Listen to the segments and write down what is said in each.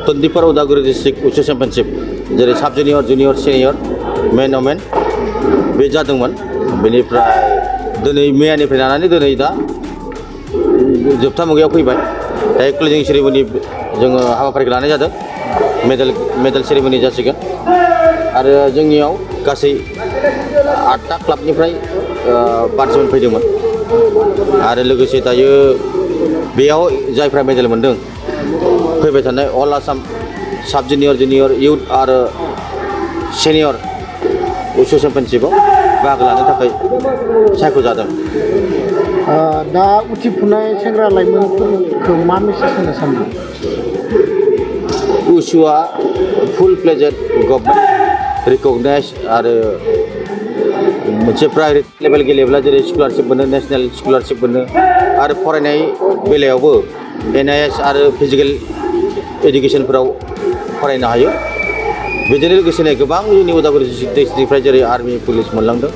24 Udalguri district उसु championship जेरै साब जुनियर जुनियर सिनियर मेन अमेन बे जादोंमोन बेनिफ्राय दिनै मैयानिफ्राय लानानै दिनै दा जोबथा मुगायाव फैबाय दायो क्लोजिं सेरेमनि जोङो हाबाफारिखौ लानाय जादों मेडेल सेरेमनि जासिगोन आरो जोंनियाव गासै 8टा क्लाबनिफ्राय पार्टिसिपेन्ट फैदोंमोन आरो लोगोसे दायो बेयाव जायफ्रा मेडेल मोन्दों फैबाय थानाय अल आसाम साब जुनियर जुनियर इउथ आरो सिनियर उसु चेम्पियनशिपआव बाहागो लानो थाखाय सायख'जादों। दा उथिफुनाय सेंग्रा लाइमोनफोरखौ मा मेसेज होनो सानदों? उसुआ फुल प्लेजेड गभर्नमेन्ट रिकगनाइज आरो मोनसे प्राइभेट लेभेल गेलेब्ला जेरै स्कलारशिप मोनो नेशनेल स्कलारशिप मोनो आरो फरायनाय बेलायावबो NIS आरो फिजिकेल एडुकेसनफोराव फरायनो हायो। बेजों लोगोसेनो गोबां जोंनि उदालगुरि डिस्ट्रिक्टनिफ्राय जेरै आर्मि पुलिस मोनलांदों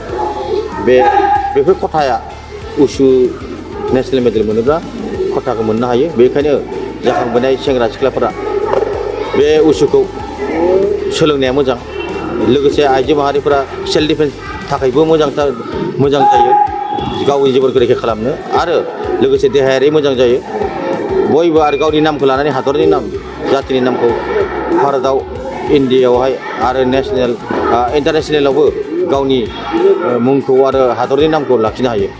बेफोर खथाया उसु नेशनेल मेडेल मोनोब्ला खथाखौ मोननो हायो। बेनिखायनो जाखांबोनाय सेंग्रा सिख्लाफोरा बे उसुखौ सोलोंनाया मोजां लोगोसे आइजो माहारिफोरा सेल्फ डिफेन्स थाखायबो मोजां जायो गावनि जिबनखौ रैखा खालामनो आरो लोगोसे देहायारि मोजां जायो बयबो आरो गावनि नामखौ लानानै हादरनि नाम जातिनि नामखौ भारतआव इन्डियायावहाय आरो नेशनेल इन्टारनेशनेलावबो गावनि मुंखौ आरो हादरनि नामखौ लाखिनो हायो।